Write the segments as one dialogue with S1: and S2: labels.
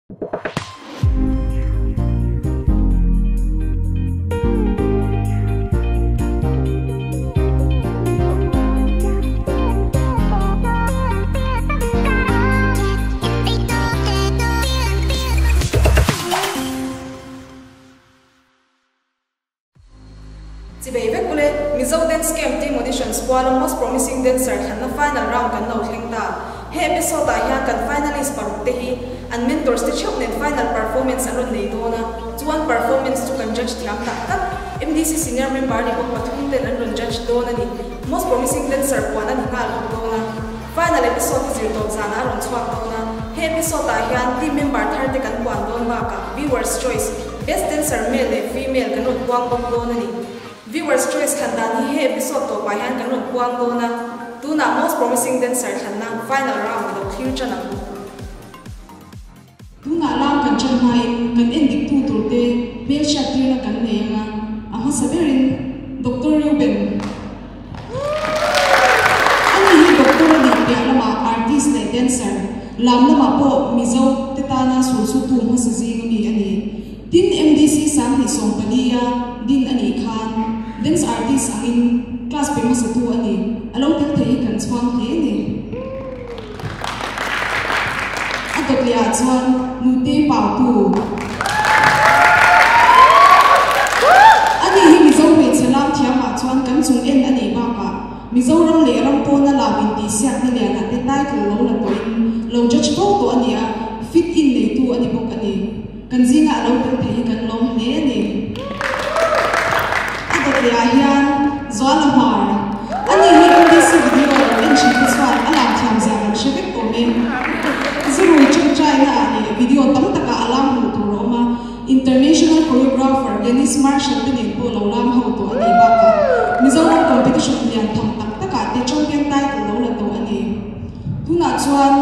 S1: Chibei vek ule, Mizo Dance Camp Team Auditions kuala Most Promising Dancer thlanna final round kan lo thleng ta. He episode ah hian kan finalist paruk te hi an mentors te theuh nen final performance an rawn nei dawn a, chuan performance chu kan judge thiam tak tak. MDC senior member ni bawk pathum ten an rawn judge dawn a ni. Most Promising Dancer puan a ni nghal bawk dawn a. Final episode hi zir tawp zanah a rawn chhuak dawn a, he episode ah hian team member thar te kan puan dawn bakah viewers choice, best dancer male leh female kan rawn puang bawk dawn a ni. Viewers choice thlan dan hi he episode tawpah hian kan rawn puang dawn a, tunah most promising dancer thlanna final round lo thlir tan ang.
S2: Tunah lam kan ṭan hmain kan en diktu turte hmelhriat tirna kan nei anga, a hmasa berin Doctor Reuben. Ani hi doctor a nih piah lamah artist leh dancer, lam lamah pawh Mizo te tana sulsutu hmasa zing ami a ni. Tin, MDC 2014 a din a nih khan dance artist angin class pe hmasatu a ni. A lo tel thei hi kan chhuang hle a ni. A dawtliah chuan nute pautu a ni hi Mizo hmeichhe lam thiamah chuan kan chung en a nih bakah Mizoram leh ram pawna lam intihsiakna lianah te title lo la tawhin lo judge fo tawh a ni a, fit in neitu a ni bawk a ni. Kan zingah a lo tel thei hi kan lawm hle a ni. A dawtliah hian Zuala Hmar, a ni hi MDC video lo en thin te chuan a lam thiam zia kan hre vek tawh mai. Zirui tawngtaina ah leh video tam takah a lam hmuh tur a awm a, International Choreographer Dennis Marshall te nen pawh lo lam ho tawh a nih bakah Mizoram competition lian tham tak takah te champion title lo la tawh a ni. Tunah chuan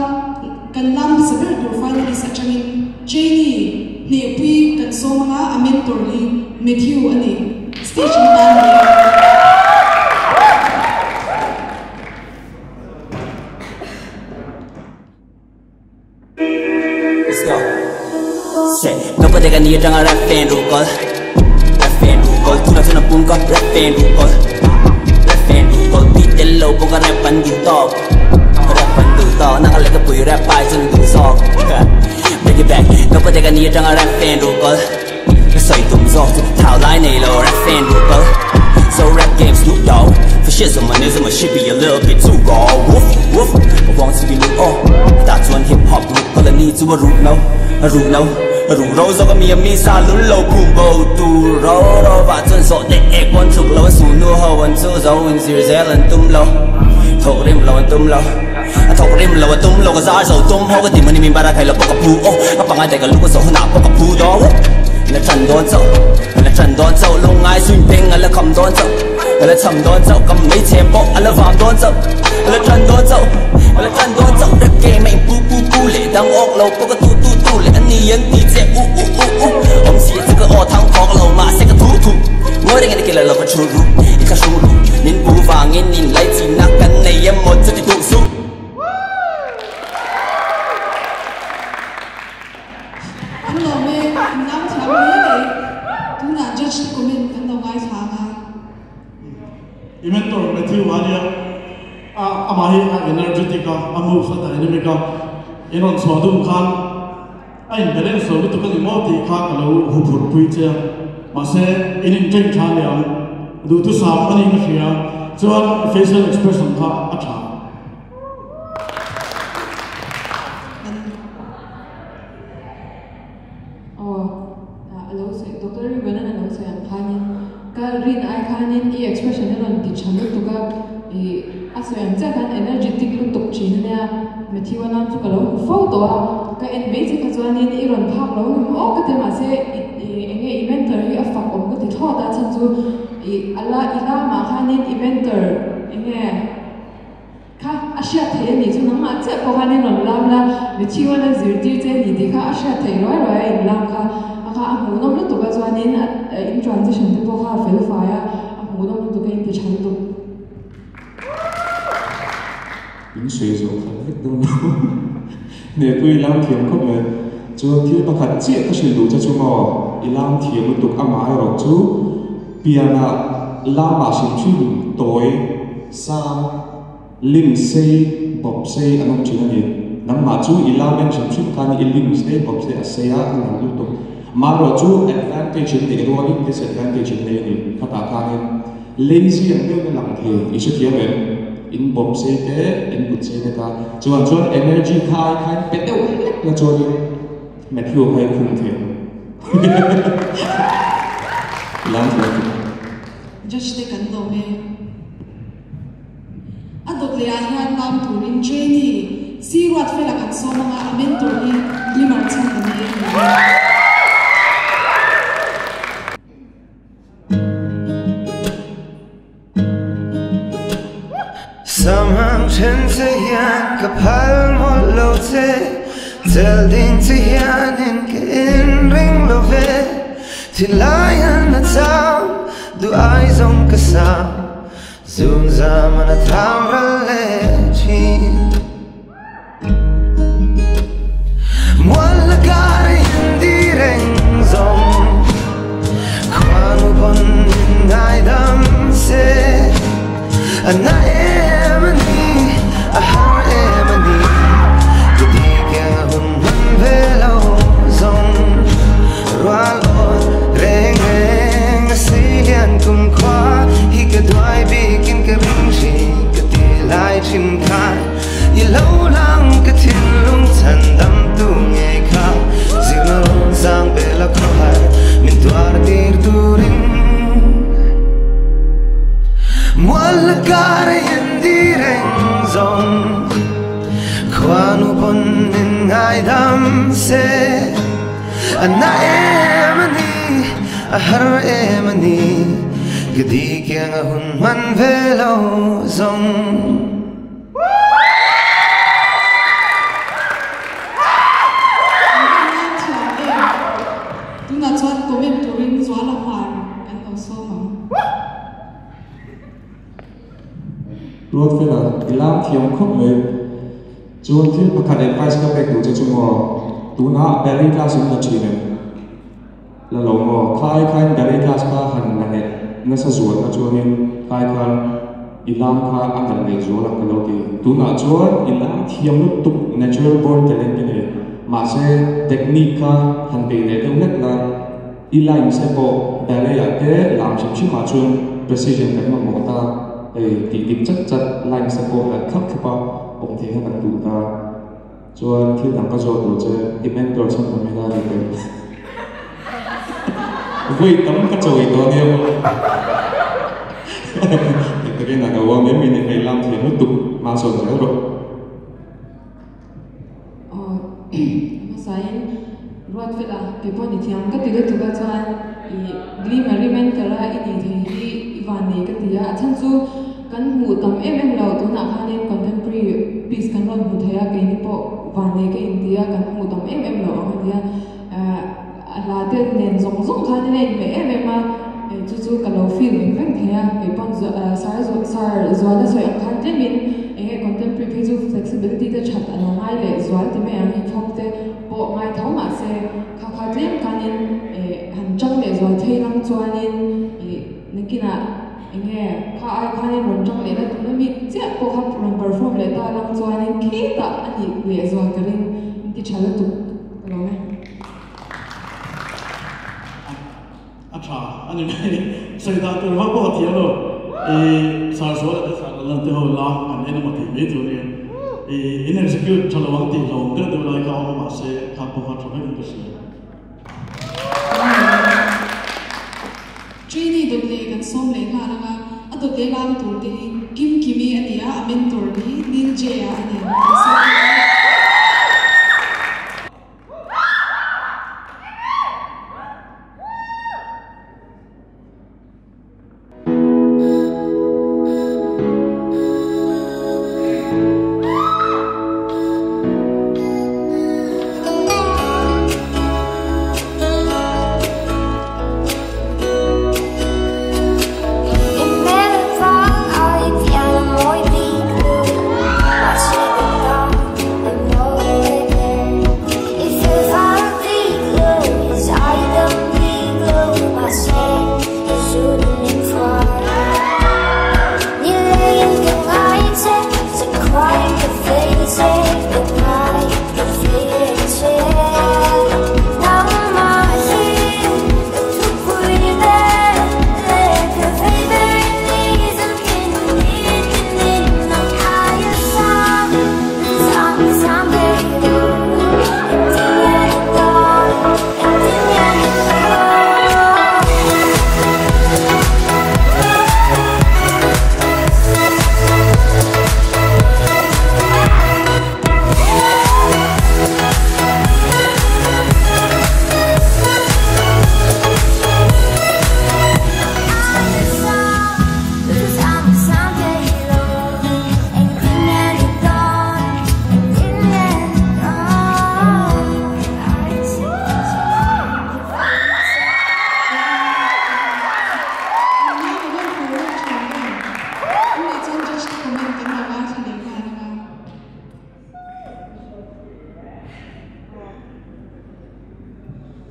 S2: kan lam hmasa ber tur finalist atangin Janie hnehpui kan sawm anga a mentor hi Matthew a ni. Stage in tan mai a.
S3: Let's go. Say, nobody can hear the rap and roll. Rap and roll. Tuna tuna punga rap and roll. Rap and roll. Beat the low punga rap and do top. Rap and do top. Naka like a pui rap I tuna do song. Bring it back. Nobody can hear the rap and roll. Say tum zo thao lai nei lo rap and roll. So rap game Snoop Dogg. For shizzle my nizzle my shit be a little bit too raw. Woof woof. I want to be look oh. Ta chuan hip hop ru ko la ni chu a ru no. A ru no. A ru ro zo ka mi a mi sa lu lo boom bo tu ro ro va chuan so te e kon chuk lo su nu ho an chu zo in zir zel an tum lo. Thok rim lo an tum lo. A thok rim lo a tum lo ka zar zo tum ho ka ti mani min bara khai lo ka pu o. A pangai te ka lu ko so na ka pu do. La chan don zo. La chan don zo long ngai sun ping a la kham don zo. La cham don zo kam mei chem po a la vam don zo. La chan don zo. La chan don zo rap game mai pu pu pu le dang ok lo po ka tu tu tu le an ni an ti che u u u u. Om si che ka o thang khok lo ma se ka thu thu. Ngoi de ke la lo ka chu ru. I ka shu ru. Nin bu wang in nin lai chi na kan nei em mo chu ti tu su.
S2: An lawm e, in lam thiam hle mai. Tunah judge te comment kan lo ngaithla ang a.
S4: I mentor Matthew a nia, a amah hi a energetic a, a moves a dynamic a, in rawn chhuah dun khan a in balance lo lutuk a ni maw tih kha ka lo huphurh pui che a, mahse in inṭeng tha nia, duhthusam a nih ka hria, chuan facial expression kha a tha.
S5: Aw, a lo sawi, Doctor Reuben-a'n a lo sawi ang khanin ka rin ai khanin i expression hi rawn ti tha lutuk a, i a sawi ang chiah khan energetic lutuk thin a nia, Matthew-a lam chu ka lo hmu fo tawh a, ka en mai che kha chuanin i rawn phak lo ni maw ka ti a, mahse i eng nge i mentor hi a fak awm ka ti thlawt a, chhan chu i a la i lamah khanin i mentor eng nge. Kha a hriat theih a nih chu nangmah chiah pawh khan in rawn lam la, Matthew-a'n a zirtir che a ni tih kha a hriat theih ruai ruai a in lam kha a kha a hmuhnawm lutuk a chuanin a in transition te pawh kha a fel fai a, a hmuhnawm lutuk a in ti tha lutuk.
S6: In sawi zawh khat vek dawn lo. Hnehpui lam thiam khawp mai. Chuan thil pakhat chiah ka hrilh duh che chu maw, i lam thiam lutuk amaherawh chu pianah lamah hrim hrim tawi sang lim sei bawp sei an awm thin a ni. Nangmah chu i lam en hrim hrim khan i lim sei bawp sei a sei a, a lang lutuk. Amaherawh chu advantage in neih rualin disadvantage in nei a ni. Khatah khanin lazy ang deuhin a lang thei, i hrethiam em? In bawp sei te, in kut sei te kha. Chuan chuan energy kha ai khain pe deuh hlek la chuanin Matthew kha i khum thei ang. Lam thiam chu.
S2: Judge te kan lawm e. A dawt leh ah hian lam turin trainee si ruat fela kan sawm anga a mentor hi Glimmer chhan a ni e.
S7: Samang then che hian ka phal mawlh lo che, Cel ding che hianin ka inring lo ve, Thinlai an a chau, duh ai zawng ka sang, Zun zam an a tham ral leh thin. Mual la kar in di reng zawng, Khuanu pawn min ngaidam se. A na em a ni, a har em a ni, Ka ti kiang a hun hman ve lo zawng. Rual awt reng reng a sei lian kum khua hi ka duai bikin ka ring thin, Ka ti lai thin kha. I lo lang ka thinlung chhan dam tu nge kha zirna rawn sang bel a khawhar min tuar tir turin Mual la kar a in di reng zawng Khuanu pawn min ngaidam se A na em a ni, a har em a ni Ka di kiang a hun hman ve lo zawng.
S2: An va nan thiam em? Tunah chuan comment turin Zuala Hmar kan lo sawm ang.
S6: Ruatfela, i lam thiam khawp mai. Chuan thil pakhat advice ka pek duh che chu maw? Tunah ballet class in la thin em? La lo maw? Khlai khain ballet class kha han la leh nasa zualna chuanin khlai khan i lam kha a nalh leh zual ang ka lo ti. Tunah chuan i lam thiam lutuk natural born talent i nei. Mahse technique kha han bei leh deuh hlek la, i lines te pawh ballet ah te lam hrim hrim ah chuan precision kan mamawh ta, hei tih dik chat chat lines te pawh nalh thlap thlap a awm thei kha kan duh ta. Chuan thil dang ka zawt duh che, i mentor chhan tam ila ni tel. Vawi tam ka chawi tawh ania maw. Dik takin a lo a, mai mai ni hei lam thiam lutuk hma sawn zel rawh.
S5: Aw hmasain ruat fel a, kei pawh ni thiam ka ti lutuk a chuan i Glimmer i mentor a i nih thei hi i van nei ka ti a, a chhan chu Kan hmuh tam em em lo, tunah khanin contemporary piece kan rawn hmu thei a, keini pawh vannei ka inti a, kan hmuh tam em em lo ang a nia. A hla te nen zawng zawng khanin a inhmeh em em a, chu chu ka lo feel veng veng thei a, kei pawn sar zuala sawi ang khan tlemin eng nge contemporary phei chu flexibility te that a lo ngai leh zual ti mai ang, hip hop te pawh ngai tho mahse kha kha tlem khanin han chang leh zual phei lam chuanin nakinah Enge kha ai khanin rawn tang leh la tuna mi chiah pawh kha rawn perform leh ta lang chuanin khitah a nih leh zual ka ring in ti tha lutuk ka lawm e.
S4: A tha a ni mai sawi dan tur vak pawh a thiam lo i sar zual te sar lan te ho la an en emaw tih mai tur nia i in execute tha lo ang tih hlawm deuh deuh lai kha awm a mahse kha pawh kha tha vekin ka hria.
S2: Trainee dawt leh kan sawm leh nghal anga a dawt leh lam tur te hi Kim Kimi a ni a, a mentor hi Neil Jay-a a ni. Kan sawm leh nghal.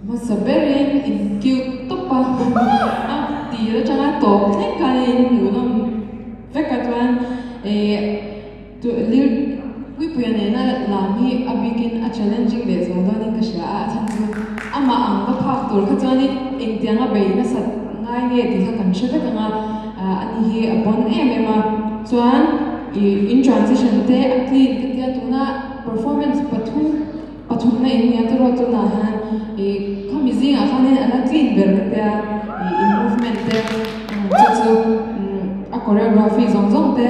S5: Hmasa berin in cute tawp a, a tir atanga tawp thleng khan in hmuhnawm vek a chuan ih lir puipuia nena lam hi a bikin a challenging leh zual dawnin ka hria a, a chhan chu amah ang va phak tur kha chuanin engtianga bei nasat ngai nge tih kha kan hre vek ang a, ani hi a bon em em a chuan ih in transition te a clean ka tia tuna performance pathum Pathumna in nia chu ruat tunah hian ih khami zingah khanin a la clean ber ka tia ih in movement te chu chu a choreography zawng zawng te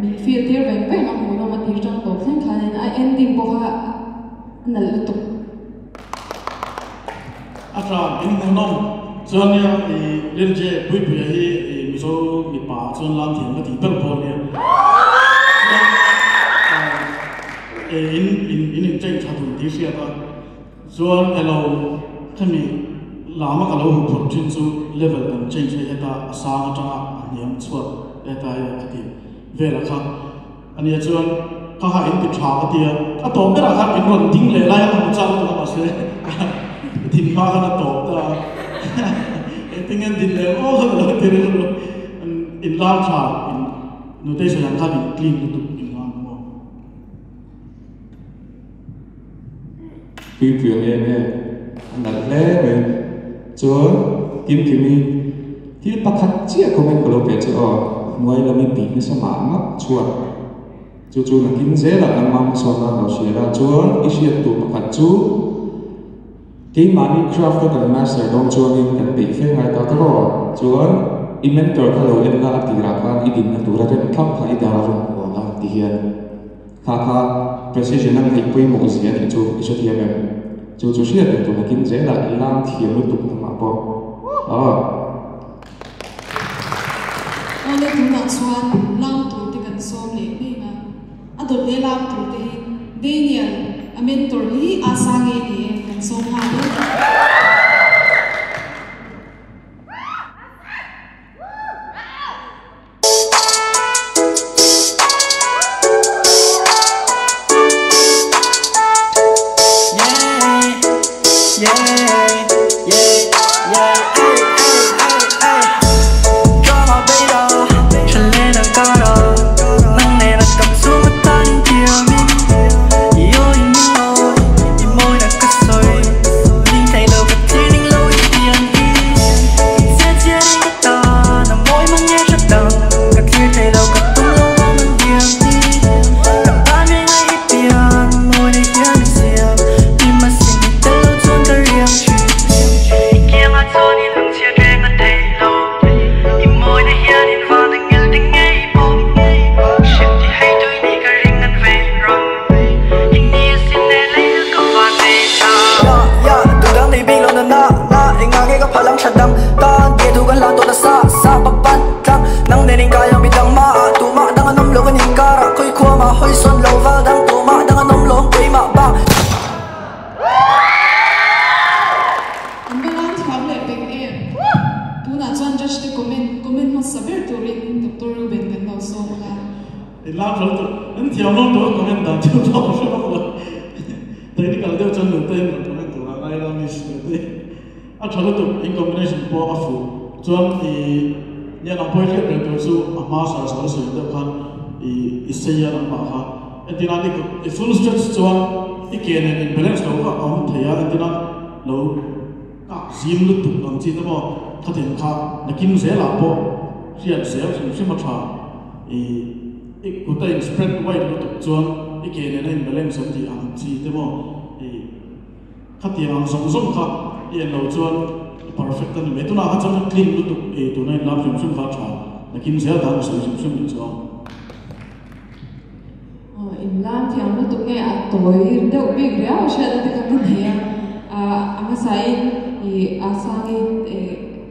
S5: min feel tir veng veng a hmuhnawm a tir tang tawp thleng khanin a ending pawh kha a nalh lutuk.
S4: A tha in hmuhnawm chuan nia ih Lil J Puipuia hi ih Mizo mipa ah chuan lam thiam ka tih ber pawh ania chuan eh in in in in change tha dun tih hriat a chuan elo khami lama ka lo huh phawrh thin chu level kan change hei heta a sang atanga a hniam chhuat heta hei a ti vel a kha ania chuan ka ha in ti tha ka tia a tawp berah khan in rawn ding leh lai a ka hmu chak lutuk a mahse din hma khan a tawp ta a engtin nge an din leh maw kha ka lo ti rilru in lam tha in notation ang khan in clean lutuk in lam maw.
S6: Puipuia nge nge a nalh hle mai. Chuan Kimkimi thil pakhat chiah comment ka lo pe che aw, hnuai lam i bih nasa mah mah chhuat chu chu nakin zelah nangmah hmasawn nan lo hria la, chuan i hriat tur pakhat chu keimahni craft a kan master dawn chuanin kan beih fe ngai ta tawh aw, chuan i mentor kha lo en la a tirah khan i dinna tura rem thlap kha i dar a rawn kual a ti hian. Kha kha precision a ngaih pawimawh zia nih chu i hrethiam em? Chu chu hriat reng tur nakin zelah i lam thiam lutuk hnamah pawh aw.
S2: Awle tunah chuan lam tur te kan sawm leh ngei a, a dawt leh lam tur te hi Daniel a mentor hi Asa nge ni e kan sawm nghal e. An va lam thiam leh pek em? Tunah chuan judge te comment comment hmasa ber turin Doctor Reuben kan lo sawm ang a.
S4: In lam hran tur in thiam lo tur comment dan thil pawh ka hre vak lo. Technical deuh chuan nute in rawn comment tur a ngai lo miss nute. A tha lutuk in combination pawh a fuh chuan i nia nang pawh i hriat reng tur chu a hma sar sar sawi deuh khan i i sei a nangmah kha entirnan i i full stretch chuan i ke nen in balance lo kha a awm thei a entirnan lo kak zim lutuk ang chi te maw khatin kha nakin zelah pawh hriat zel hrim hrim a tha i i kut a in spread wide lutuk chuan i ke nen a in balance an tih ang chi te maw i Khatiang ang zawng zawng kha i en lo chuan i perfect a ni mai. Tunah kha chuan ka clean lutuk ei tuna in lam hrim hrim kha a tha. Nakin zel dan ka sawi hrim hrim nih chu a.
S5: Aw in lam thiam lutuk nge a tawi deuh bik riau a hriat a te kha ka nei a. A hmasa in i a sang i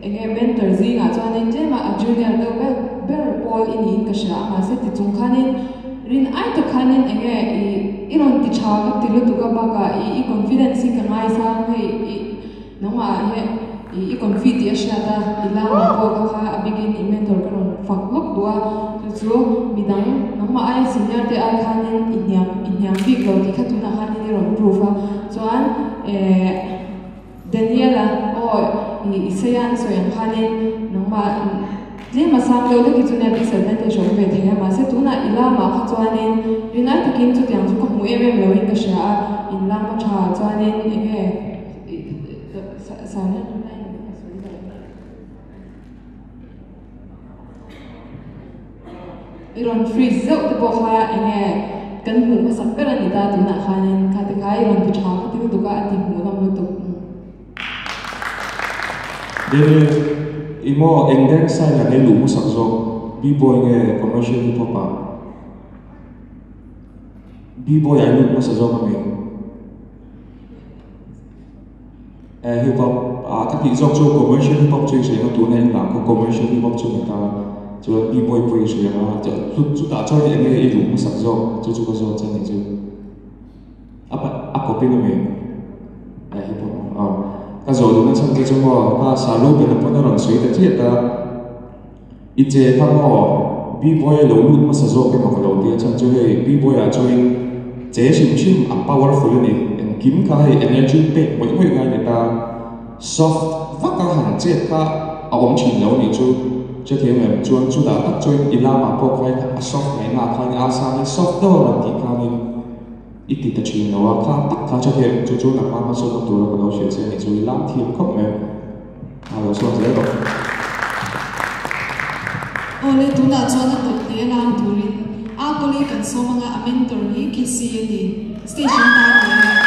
S5: eng nge mentor zingah chuanin tlem a a junior deuh ber ber pawl i niin ka hria a mahse ti chung khanin Rin ai tak khanin eng nge i i rawn ti tha ka ti lutuk a bakah i i confidence hi ka ngaisang hei i nangmah ah hian i i confi tih a hriat a i lamah pawh kha kha a bikin i mentor ka rawn fak lawk duh a chu chu midang nangmah aia senior te ai khanin i hniam i hniam bik lo tih kha tunah khanin i rawn proof a chuan eh. Daniela aw i Isaiah an sawi ang khanin nangmah tlem a sang deuh hlek hi chu nia disadvantage a awm ve thei a mahse tunah i lamah kha chuanin rinai takin chutiang chu ka hmu em em loin ka hria a in lam a tha chuanin eng nge I rawn freeze zeuh te pawh kha eng nge kan hmuh hmasak ber a ni ta tunah khanin kha ti kha i rawn ti tha kha ti lutuk a a ti hmuh nawm lutuk.
S6: Daniel, i maw eng dance style ah nge luh hmasak zawk? B-boy nge commercial hip hop ah? B-boy ah i lut hmasa zawk ami? Eh hip hop ah ka tih zawk chu commercial hip hop chu i hria ang a tuna in lah khaw commercial hip hop chu ni ta chuan b-boy pawh i hria ang a chutah chuan eng nge i duh hmasak zawk chu chu ka zawt che nih chu a a copy na mai eh hip hop aw ka zawh duhna chhan te chu maw ka salu bena pawn a rawn sawi ta chiah ta i che kha maw b-boy a lo lut hmasa zawk emaw ka lo tia chhan chu hei b-boy ah chuan che hrim hrim a powerful a ni engkim kha hei energy pek mawih mawih ngai ni ta soft vak a han chet kha a awm thin lo nih chu che thiam em chuan chutah tak chuan i lamah pawh khain a soft ngaihna ah khan a sangin soft deuh a rawn tih khanin i ti ta thin lo a kha tak kha che thiam chu chu nangmah hmasawnna tura ka lo hrilh che nih chu i lam thiam khawp mai. A lo chhuak zel bawk.
S2: Awle tunah chuan a tawp hle lam turin a kawli kan sawm anga a mentor hi Casey a ni. Station tan ni a.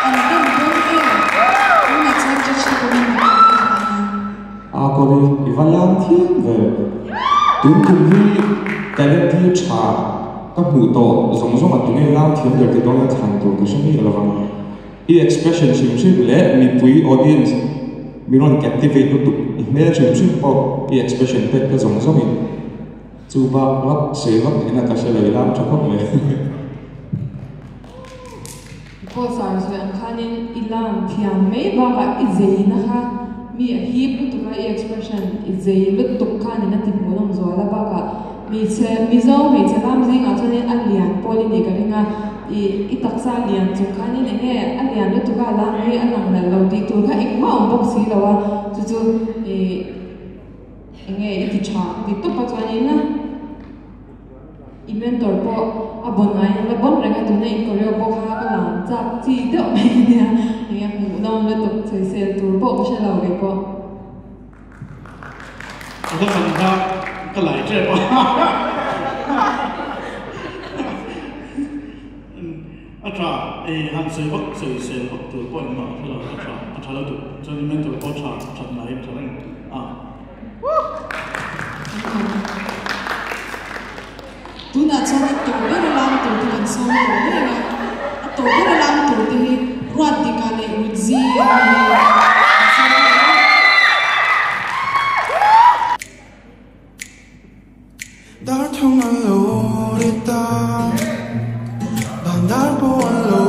S2: An bum dawn em? Tunah chuan judge te pawhin an rawn en ang a.
S6: A kawri i va lam thiam ve. Tun kum hi talent hi tha ka hmuh tawh zawng zawng a tunge lam thiam ber ti dawn a thlan tur ka hre miah lo vang. I expression hrim hrim leh mipui audience min rawn captivate lutuk i hmel hrim hrim pawh i expression pek te zawng zawng in chu bak vak sawi vak ina ka hre lo i lam tha khawp mai.
S5: Boss ah sawi ang khanin i lam thiam mai bakah i zeina kha mi a hip lutuk a, i expression i zei lutuk khanin a ti hmuhnawm zual a bakah hmeichhe Mizo hmeichhe lam zingah chuanin a lian pawl i nih ka ring a, i i taksa lian chung khanin eng nge a lian lutuk a a lam hi a lang nalh lo tih tur kha engmah a awm bawk si lo a, chu chu i eng nge i ti tha ka ti tawp a chuanin I mentor pawh a bon aiin a la bon reng a, tuna in choreo pawh kha ka lam chak chi deuh mai a nia, eng a hmuhnawm lutuk sawisel tur pawh ka hre lo kei pawh.
S4: A va kan kha ka lai tep a. A tha ei han sawi vak sawisel vak tur pawh engmah ka hre lo, a tha a tha lutuk chuan i mentor pawh tha that nai tha reng a.
S2: Tunah chuan a tawh ber a lam tur te kan sawm tawh reng a, a tawh ber a lam tur te hi Ruatdika leh Rutzi an ni hi kan sawm tawh a.
S7: Dar thawng an lo ri ta, ban dar pawh an lo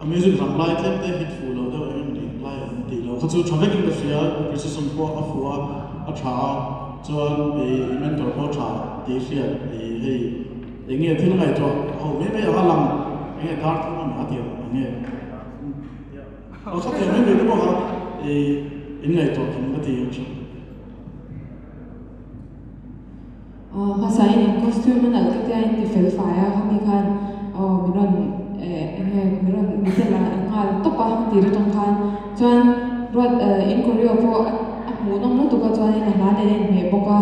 S4: A music rang lai tlem te hit fuh lo deuh eng emaw ni lai an tih lo kha chu tha vekin ka hria, precision pawh a fuh a, a tha a, chuan i mentor pawh tha tih hriat i hei eng nge thil ngaihtuah ho mai mai anga lang eng nge dar thum a tia eng nge aw kha tiang mai mai te pawh kha i in ngaihtuah tham ka ti ang chu.
S5: Hmasa in in costume a nalh ka tia in ti fel fai a khami khan aw min rawn eh eng nge min rawn mi te la nghal tawp a tir atang khan chuan ruat in choreo pawh a hmuh nawm lutuk a chuanin a hla nen a inhmeh bawk a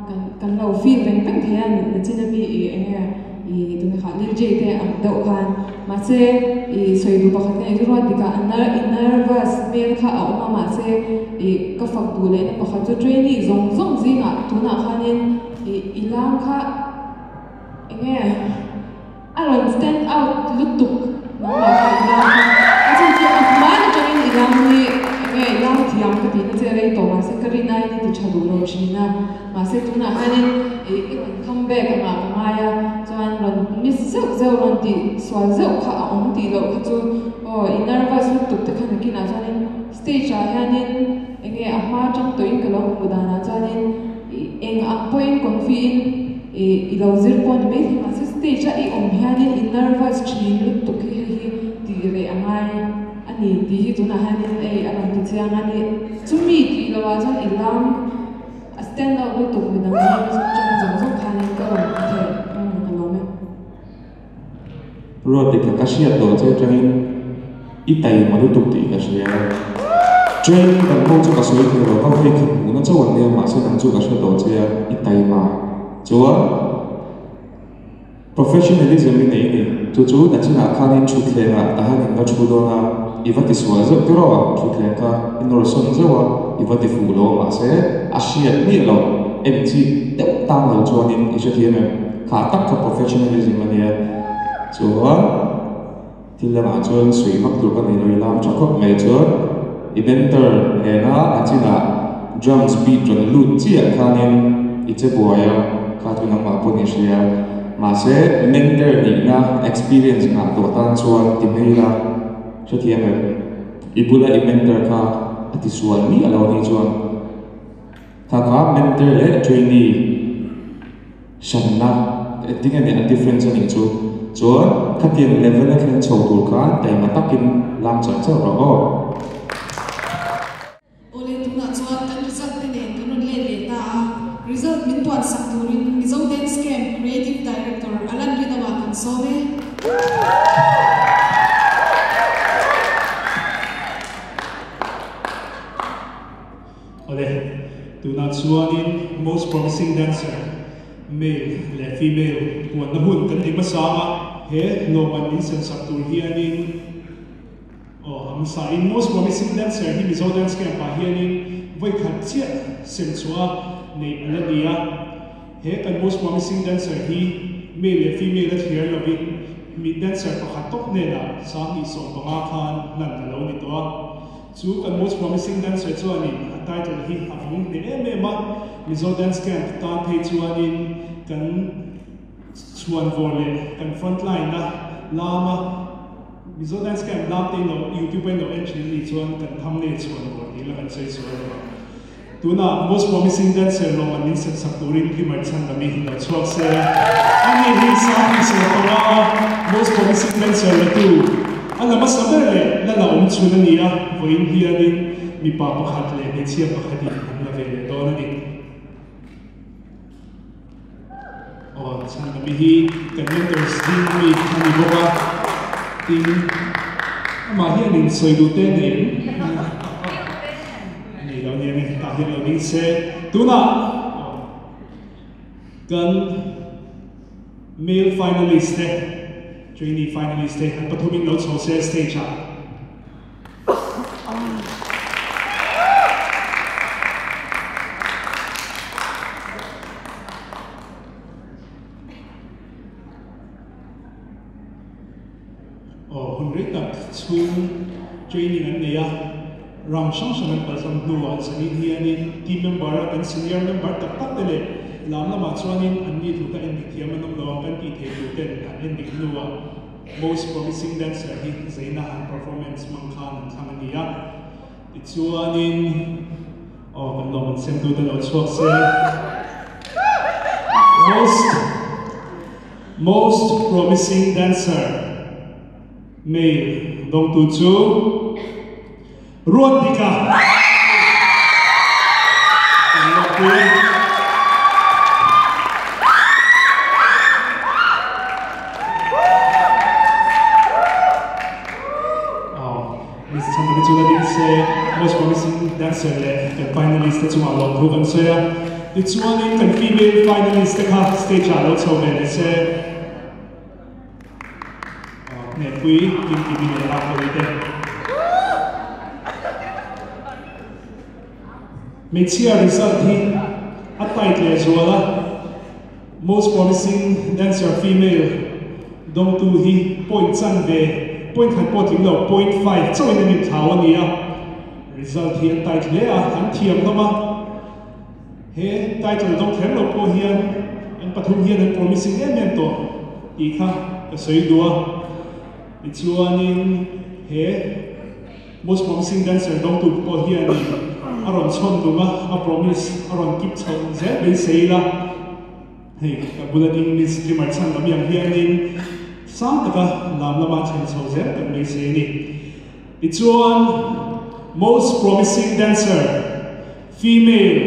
S5: kan kan lo feel veng veng thei a nichin ami ih eng nge ih tunge kha Lil J te ang deuh khan mahse ih sawi duh pakhat ka nei chu ruat dikah a ner i nervous hmel kha a awm a mahse ih ka fak duh lehna pakhat chu trainee zawng zawng zingah tunah khanin ih i lam kha eng nge a rawn stand out lutuk nangmah kha i lam kha a chhan chu a hman atangin i lam hi eng nge i lam thiam ka tihna che rei tawh mahse ka rin aiin i ti tha duh lo thin a mahse tunah khanin ih i rawn come back angah ka ngai a chuan rawn miss zeuh zeuh rawn tih sual zeuh kha a awm tih loh kha chu aw i nervous lutuk te kha nakinah chuanin Stage ah hianin eng nge a hma atang tawhin ka lo hmuh danah chuanin ih eng ang pawhin confi in ih i lo zir pawh ni maithei mahse stage a i awm hianin i nervous thin lutuk hi hei hi tih reh a ngai a ni tih hi tunah hianin ei a rawn ti chiang a ni. Chumi tih loh ah chuan i lam a stand out lutuk midang zing atang zawng zawng khanin ka rawn hmu thei ka lawm e.
S6: Ruatdika ka hriat tawh che atangin i taima lutuk tih ka hria. Training kan ho chu ka sawi thei lo, ka vawi khat hmuhna chauh an nia mahse nang chu ka hre tawh che a, i taima. Chuan professionalism i nei ni, chu chu nachinah khanin thutthlengah tahan in va thu dawn a, i va tisual zeuh te rawh, thutthleng kha i nawr sawn zeuh a, i va ti fuh lo mahse a hriat miah lo, en chik deuh tan lo chuanin i hrethiam em? Kha tak kha professionalism a nia. Chuan thil dangah chuan suih vak tur ka nei lo i lam tha khawp mai chuan i mentor nena a chinah drums beat rawn lut chiah khanin i che buai a, kha chu nangmah pawh ni hria. Mahse mentor nihna experience ngah tawh tan chuan ti mai ila hrethiam em? I bula i mentor kha a tisual miah lo anih chuan kha kha mentor leh trainee Hranna, engtin nge a difference a nih chu? Chuan khatiang level a thleng chho tur khan taima takin lam char char rawh aw.
S2: Awle tunah chuan kan result te nen kan rawn let leh ta a, result min puan sak turin Mizo Dance Camp Creative Director Alan Rinawah kan sawm e.
S8: Awle, tunah chuanin Most Promising Dancer, Male leh Female puanna hun kan ti hmasa a, he lawmman min sem sak tur hianin aw hmasa in Most Promising Dancer hi Mizo Dance Camp ah hianin vawi khat chiah sem chhuah neih a la ni a, he kan Most Promising Dancer hi Male leh Female a thliar lovin mi dancer pakhat tawp hnenah 2015 khan hlan a lo ni tawh a. Chu kan Most Promising Dancer chuanin a title hi a vung hneh em em a, Mizo Dance Camp tan phei chuanin kan chhuanvawr leh kan front line a lama Mizo Dance Camp lam te in lo YouTube a in lo en thin anih chuan kan thumbnail chhuanvawr tih la kan sawi sual lo ang. Tunah Most Promising Dancer lawm an min sem sak turin Hlimar Chhandami hi lo chhuak se. Ani hi Sanghi Sawrkara Most Promising Dancer la tu a la hmasa ber leh la la awm chhun a ni a, vawiin hianin mipa pakhat leh hmeichhia pakhatin an la ve leh dawn a ni. Aw, Chhandami hi kan mentors ding ami a ni bawk a, tin amah hianin sawi duh te nei em? Nei lo nia nge, tah hian lo ding se. Tunah kan male finalist te, trainee finalist te an pathumin lo chho se stage ah. Aw hun rei tak chhung training an nei a, round hrang hrang an paltlang hnuah zanin hianin team member a kan senior member tak tak te leh lam lamah chuanin an ni tluka endik thiam an awm lo ang kan tih theih tur ten an endik hnuah. Most Promising Dancer hi Zaina han performance hmang khan an thlang a ni a. Tichuanin aw kan lawm an sem tute lo chhuak se. Most Most Promising Dancer Male dawngtu chu Ruatdika kan lawmpui. Miss Chhandami chu la ding se, Most Promising Dancer leh kan finalist te chungah lawmthu kan sawi a. Tichuanin kan female finalist te kha stage ah lo chho ve leh se. Hnehpui Kim Kimi leh Apple te. Hmeichhia result hi a tight leh zual a, Most Promising Dancer Female dawngtu hi point chanve, point khat pawh tling lo, point 5 chauhin an inthlau a ni a. Result hi a tight hle a, an thiam hlawm a. He title dawng kher lo pawh hian an pathum hian an promising em em tawh tih kha ka sawi duh a. Tichuanin he Most Promising Dancer dawngtu pawh hianin a rawn chhawn dum a, a promise a rawn keep chhoh zel beisei ila. Hei ka bula ding Miss Dreamer chhan lam yang hianin sang taka lam lama thlen chho zel kan beisei a ni. Tichuan Most Promising Dancer Female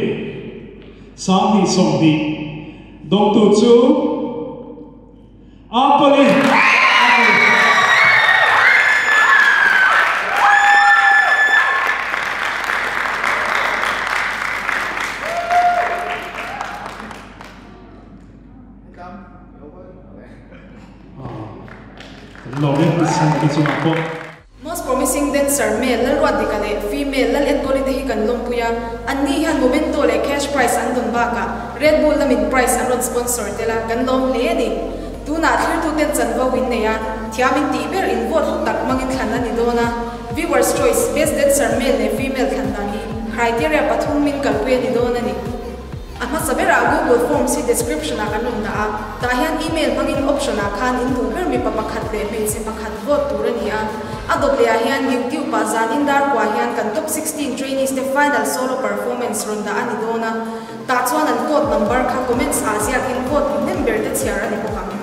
S8: 20 20 dawngtu chu Apple i
S1: Most Promising Dancer, Male, Lalruatdika leh Female, Lalenkawli te hi kan lawmpui a, anni hian Momento leh Cash Prize an dawn bakah Red Bull lamin prize an rawn sponsor tel a, kan lawm hle a ni. Tunah thlirtuten chanvo in nei a, thiam in tih ber in vote hlu tak hmangin thlan a ni dawn a. Viewers Choice, Best Dancer Male leh Female thlan dan hi criteria pathum min kalpui a ni dawn a ni. A hmasa berah Google Forms hi description ah kan rawn dah a, tah hian email hmangin option ah khan in duh ber mipa pakhat leh hmeichhe pakhat vote tur a ni a. A dawt leh ah hian YouTube ah zan in dar kua hian kan top 16 trainees te final solo performance rawn dah a ni dawn a, tah chuan an code number kha comments ah ziak in code hnem ber te chhiar a ni bawk ang.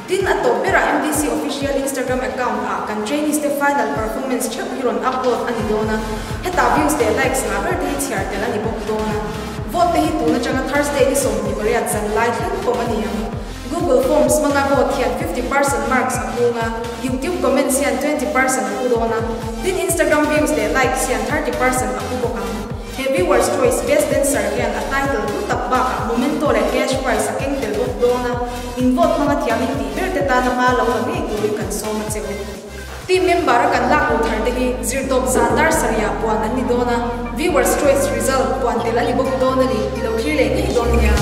S1: Tin, a tawp berah MDC official Instagram account ah kan trainees te final performance theuh hi rawn upload a ni dawn a, hetah views leh likes ngah ber te hi chhiar tel a ni bawk dawn a. Vote te hi tun atanga Thursday ni 28 zan lai thleng pawm a ni ang. Google Forms hmanga vote hian 50 percent marks a hung a, YouTube comments hian 20 percent a pu dawn a, tin Instagram views leh likes hian 30 percent a pu bawk ang. He Viewers Choice Best Dancer hian a title hlu tak bakah memento leh cash prize a keng tel bawk dawn a, in vote hmanga thiam in tih ber te tana hma lo la ngei turin kan sawm a che u. Team member a kan lak luh thar te hi zirtawp zan dar sarihah puan an ni dawn a, Viewers Choice result puan tel a ni bawk dawn a ni, i lo thlir leh ngei dawn nia.